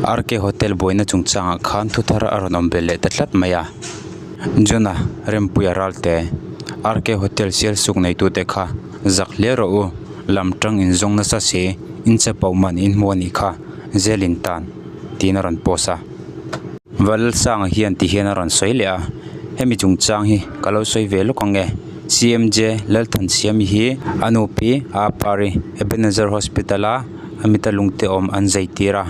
RK Hotel buaina chungchangah khan thu thar a rawn awm belh leh ta tlat mai a. John-a Rempuia Ralte, RK Hotel Sialsuk neitute kha zak hle rawh u, lam tang in zawng nasa si, in chapo man in hmu a nih kha, zel in tan, tiin a rawn post a. Valsanga hian ti hian a rawn sawi leh a, hemi chungchang hi ka lo sawi ve lawk ang e. CMJ Lalthansiami hi a nu pi Apari Ebenezer Hospital a Amita lungte awm an zai tir a,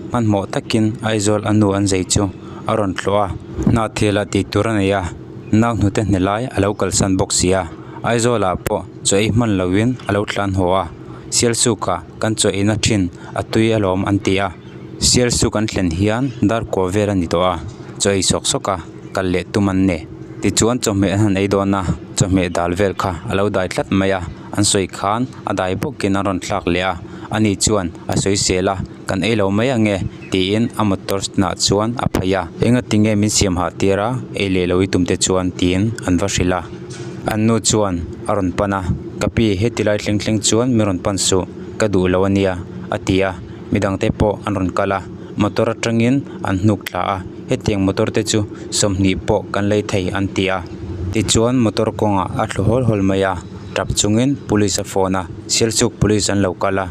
hmanhmawh takin Aizawl a nu an zai chu a rawn tlawh a, hnahthel ah tih tur a nei a, nau hnute hne lai a lo kalsan bawk si a, Aizawl ah pawh chaw ei hman loin a lo tlan haw a, Sialsuk ah kan chaw eina thin a tui alawm an ti a. Sialsuk an thlen hian dar kua vel a ni tawh a, chaw ei sawk sawk a, kal leh tum an ni. Tichuan chawhmeh an han ei dawn a, chawhmeh dal vel kha a lo dai tlat mai a, an sawi khan a dai bawkin a rawn thlak leh a, ani chuan a sawi sel a, kan ei lo mai ange tiin a motor hnah chuan a phei a. Engati nge min siam hah tir a, ei leh lo i tum te chuan tiin an va hrilh a. An nu chuan a rawn pan a, Ka pi, heti lai thleng thleng chuan min rawn pan suh, ka duh lo a nia a ti a. Midangte pawh an rawn kal a, motor atangin an hnuk thla a, hetiang motor te chu 20 pawh kan lei thei an ti a. Tichuan motor kawngah a thlu hawl hawl mai a, tap chungin police a phone a, Sialsuk police an lo kal a,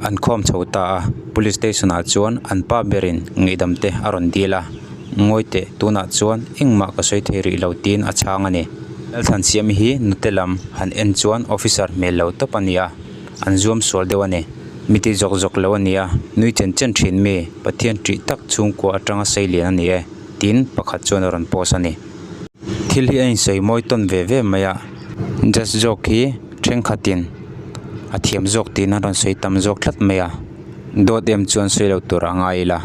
an khawm chho ta a, police station ah chuan an pa berin ngaihdam te a rawn dil a, ngawi teh tunah chuan engmah ka sawi thei rih lo tiin a chhang a ni. Lalthansiami hi nute lam han en chuan officer hmel lo tawp a ni a. An zuam sual deuh a ni. Mi ti zawk zawk lo a ni a, nui chen chen thin mi, Pathian ṭih tak chhungkua atanga sei lian a ni e, tiin pakhat chuan a rawn post a ni. Thil hi a insawi mawi tawn ve ve mai a, judge zawk hi thenkhatin a thiam zawk tiin an rawn sawi tam zawk tlat mai a, dawt em chuan sawi lo tur a ngai ila,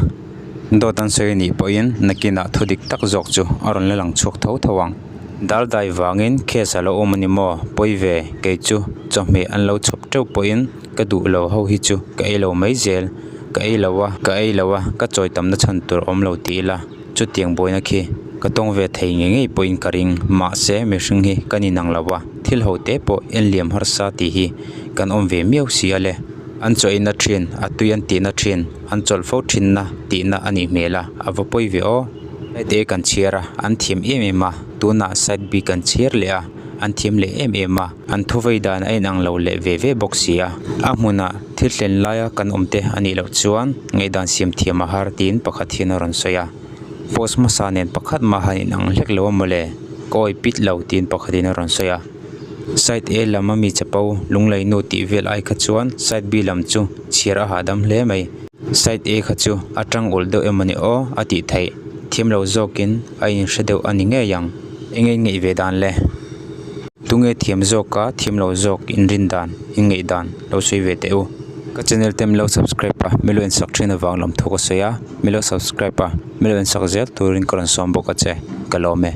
dawt an sawi anih pawhin nakinah thu dik tak zawk chu a rawn la lang chhuak tho tho ang. Dal dai vangin case a lo awm a ni maw? Pawi ve, kei chu chawhmeh an lo chhawp teuh pawhin ka duh lo ho hi chu ka ei lo mai zel. Ka ei lo a, ka ei lo a, ka chawi tamna chhan tur awm lo ti ila, chutiang buaina khi ka tawng ve thei ngei ngei pawhin ka ring. Mahse, mihring hi kan inang lo a, thil ho te pawh enliam harsa tih hi kan awm ve miau si a le. An chaw eina thin, a tui an tihna thin, an chawlh fo thinna tihna a nih hmel a, a va pawi ve aw. Side A kan chhiar a, an thiam em em a, tunah side B kan chhiar leh a, an thiam leh em em a, an thuvei dan a inang lo leh ve ve bawk si a. A hmunah thil thlen laia kan awm te a nih loh chuan ngaihdan siam thiam a har tiin pakhat hian a rawn sawi a. Post hmasa nen pakhat mah han inang hlek lo a mawle, ka awi pit lo tiin pakhatin a rawn sawi a. Side A lam ami chapo lunglei nu tih vel ai kha chuan side B lam chu chhiar a hahdam hle mai. Side A kha chu a tang ulh deuh emaw ni aw a tih theih. Thiam lo zawkin a inhre deuh a ni ngei ang. Eng in ngaih ve dan le? Tunge thiam zawk a thiam lo zawk inrin dan, inngaih dan lo sawi ve teh u. Ka channel te milo subscribe a, milo insak thin avang lawmthu ka sawi a, milo subscribe a, milo insak zel turin ka rawn sawm bawk a che. Ka lawm e.